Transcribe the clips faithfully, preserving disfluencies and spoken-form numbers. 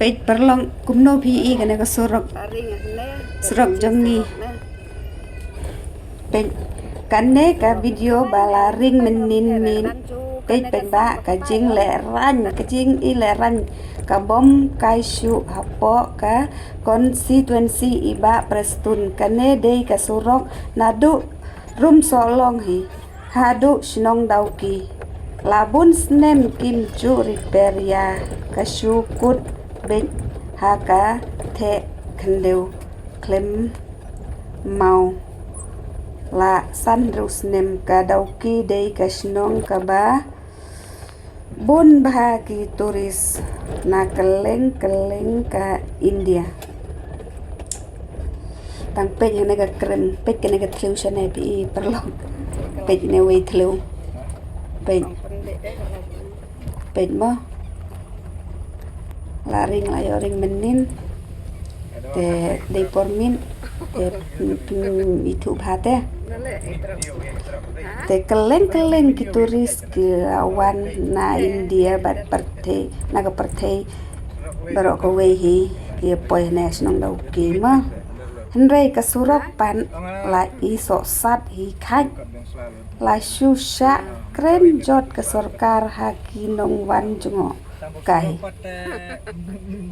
Peit paralok, kumno phi i kane ka surok. Surok jong ngi. Peit, kane ka video ba la ring mynnin min. Peit, peit ba ka jinglehraiñ, ka jinglehraiñ ka bom kai shuh hapoh ka constituency i Bah Prestone. Kane dei ka surok naduh Rum Sohlong hi haduh shnong Dawki. La bun snem kim ju repair ïa ka, shu kut beit ha ka theh khyndew khlem maw. La san hynriew snem. Ka Dawki dei ka shnong kaba bun bha ki tourist na kylleng kylleng ka India. Tang peit hane ka krim, peit kane ka thliew shane phi i paralok. Peit ne wei thliew. Peit. Peit mo. La ring, la ïoh ring mynnin. Te dei por miet te pyn-, pyn-, ithuh bha te. Te kylleng kylleng ki tourist ki la wan na India bad pyrthei, na ka pyrthei baroh kawei hi, ki poi hane shnong Dawki mo. Hynrei ka surok pat la i sohsat hi khat. La shu shah kren jot ka sorkar ha ki nongwan jngoh kai.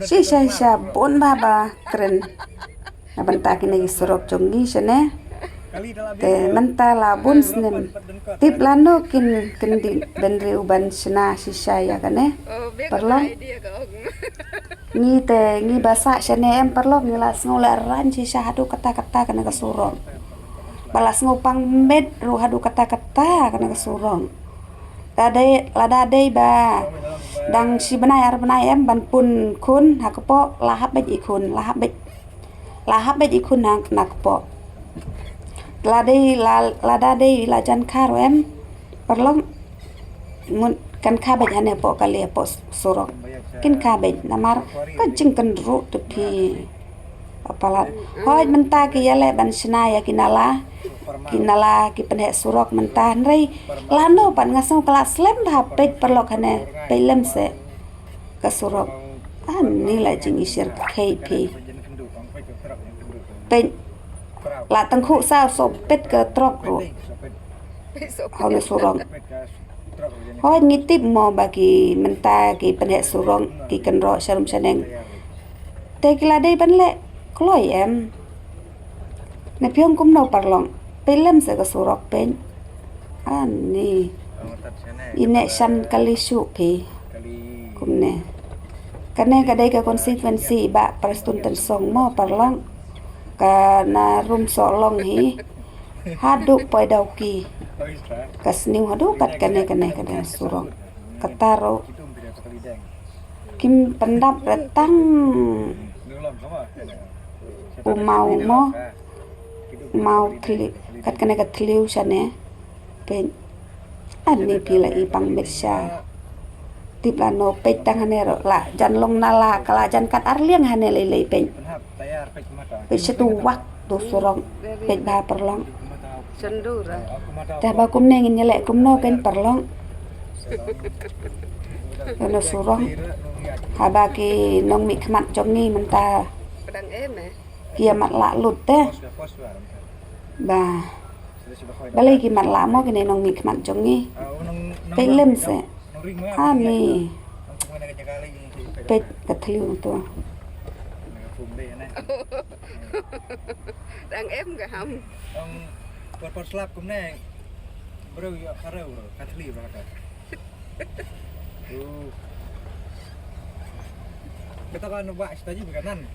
Shisha shisha bun bha ba kren na bynta kine ki surok jong ngi shane. Te mynta la bun snem. Tip lano kin kyndit bynriew ban shna shisha ïa kane. Paralok. Ngi te ngi ba sah shane em paralok, ngi la sngew lehraiñ shisha haduh katta katta kane ka surok. Ba la sngew pang miet ruh haduh katta katta kane ka surok. Lada dei, lada dei ba dang shi bnai ar bnai em ban pun khun ha kpoh, la hap beit i khun, la hap beit, la hap beit i khun na, na kpoh. La dei, la, lada dei la jan kha ruh em paralok. Ngut kan kha beit hane hapoh kali, hapoh surok. Kin kha beit namar ka jingkynruh te phi. Palat. Hooid mynta ki ïaleh ban shna ïa ki nala. Ki nala ki pynheh surok mynta, hynrei lano pat nga sngew ka la slem bha. Peit paralok hane, peit lem seh ka surok. Ani la jingisher khei phi. Peit la tyngkhuh sa sohpit ka trok ruh. Hane surok. Hooid ngi tip mo ba ki mynta ki pynheh surok ki kynroh sharum shaneng. Te ki la dei ban leh kloi em. Ne phi ong kumno paralok? Peit lem seh ka surok peit. Ani. I neh shan kali shuh phi. Kumne. Kane ka dei ka constituency Bah Prestone Tynsong mo paralok. Ka na Rum Sohlong hi. Haduh poi Dawki. Ka sniew haduh kat kane, kane, kane surok. Kata ruh kim pyndap re tang u maw mo. Maw thli-, kat kane ka thliew shane. Peit. Ani phi la i pang miet sha. Tip lano, peit tang hane ruh la jan long nala, ka la jan kat ar liang hane lei lei peit. Peit sha tu wak tu surok. Peit bha paralok. Te ba kumne ngin ïaleh kumno kein paralok. Kano surok. Haba ki nongmihkhmat jong ngi mynta ki ïa matlah lut te. Ba. Balei ki matlah mo kine nongmihkhmat jong ngi. Peit lem seh. Ani. Peit ka thliew tu. Dang em ka ham. Ong por por slap kumne. Bro, ïa ka reu, bro. Ka thli, bro, ka. Uh. Kata ka nu ba sta ji ba kanan.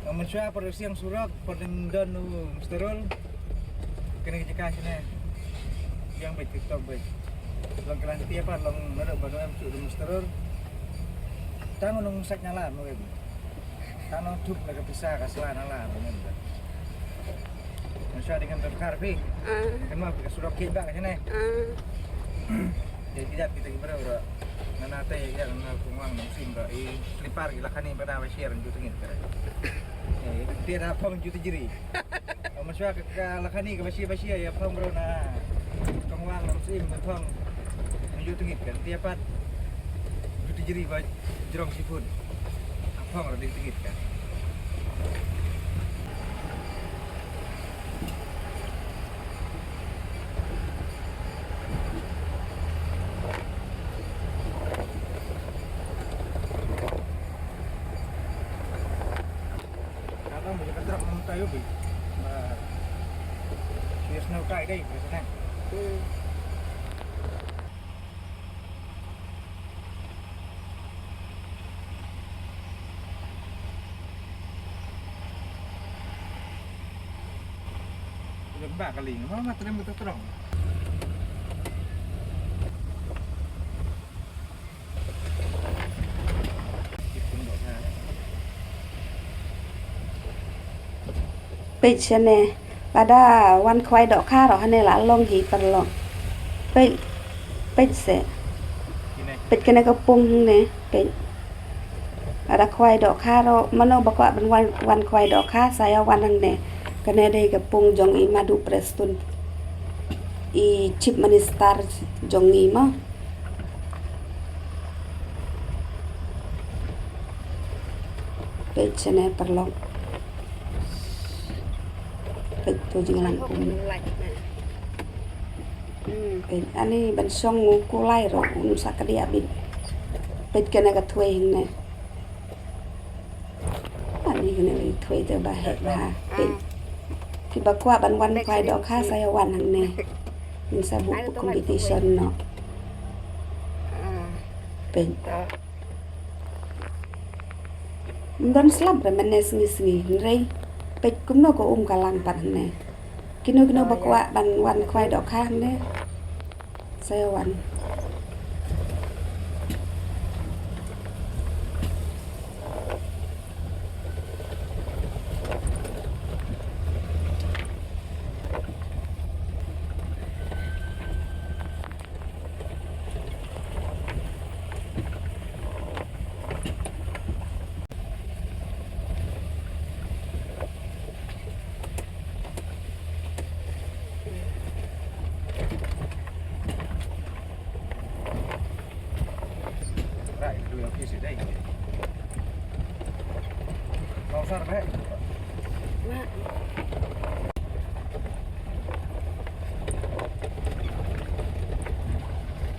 Ong mynshuwa por siang surok, por ding don u Mister Rol. Kene ka jaka sini. Yang baik TikTok baik. Long kelang tiap apa long naruh banu em tu Mister Rol. Tang nung sak nyala mo em. Tang nung tup la ka pisa ka sla nala mo em. Mynshuwa dei kan dor kar phi. Ah. Kan ma phi ka surok ki ba ka sini. Ah. Ïa ki jait kita ki briew ruh. Ngan ate ïa ngan kongwang nang sim ruh i slipar ki la khani ba da ba share ju tngit kare. Eh, dia da phong ju tjri. Mynshuwa ka, ka la khani ka ba share ba share ïa phong briew na kongwang nang sim ba phong. Ju tngit kan dia pat ju tjri ba jrong sipun. Hong ra ding tikit ka. Ka tang ba ka drop mynta ïoh bi. Ba ïoh snow kai dei ka sana. Hmm. Lem ba ka ling, ma, ma trem betul terang. Peit shane, lada wan khwai dohkha ruh hane la long hi paralok. Peit, peit se. Peit kane ka pung ne, peit. Lada khwai dohkha ruh, mano ba kwah ban wan, wan khwai dohkha, sa ïa wan hangne. Kane dei ka pung jong i Madhu Prestone, i Chief Minister jong ngi mo. Peit shane paralok. Peit to jinglang kum. Hmm. Peit ani ban shong u kulai ruh un sa kadiah bit. Peit kane ka thwei hangne. Ani kane ka thwei te ba heh ba ha. Peit. Phi ba kwah ban wan khwai dohkha sa ïa wan hangne. Ngin sa buh competition noh. Peit. Ym don slap re mynne sngi sngi, hynrei peit kumno ka um ka lang pat hangne. Kino kino ba kwah ban wan khwai dohkha hangne, sa ïa wan.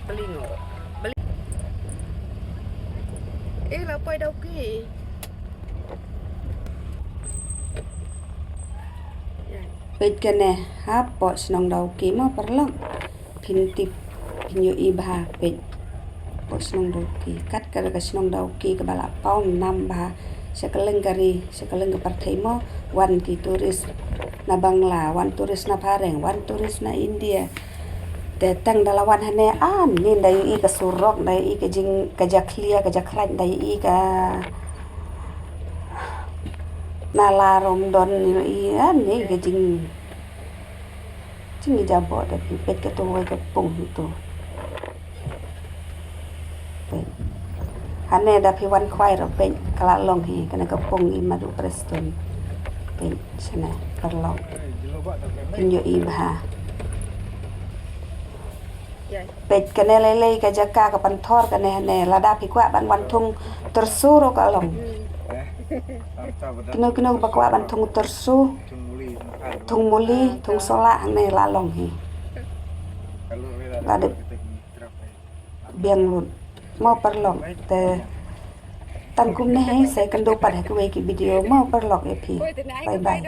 Beli ngo. Beli. Eh, la poi dau ki. Peit kane, hapoh shnong Dawki mo paralok. Phin tip, phin ïohi bha, peit. Hapoh shnong Dawki. Kat ka dei ka shnong Dawki kaba la paw nam bha sha kylleng ka ri, sha kylleng ka pyrthei mo. Wan ki tourist na Bangla, wan tourist na phareng, wan tourist na India. Te tang da la wan hangne, ani da ïohi ka surok, da ïohi ka jing, ka jakhlia, ka jakhlaiñ, da ïohi ka nala rum don, ïohi ani ka jing, jingïajaboh. Da phi peit kato kawei ka pung hangto. Peit. Hangne da phi wan khwai ruh peit ka la long hi, kane ka pung i Madhu Prestone. Peit shane paralok. Phin ïohi bha. Peit kane lei lei ka jaka ka pynthor kane hangne, lada phi kwah ban wan thung tyrsu ruh ka long. Kino kino ba kwah ban thung tyrsu, thung muli, thung sola hangne la long hi. La dep biang lut. Mo paralok, te tang kumne hi, sa ïakynduh pat ha kawei ki video mo paralok ïa phi. Bye bye.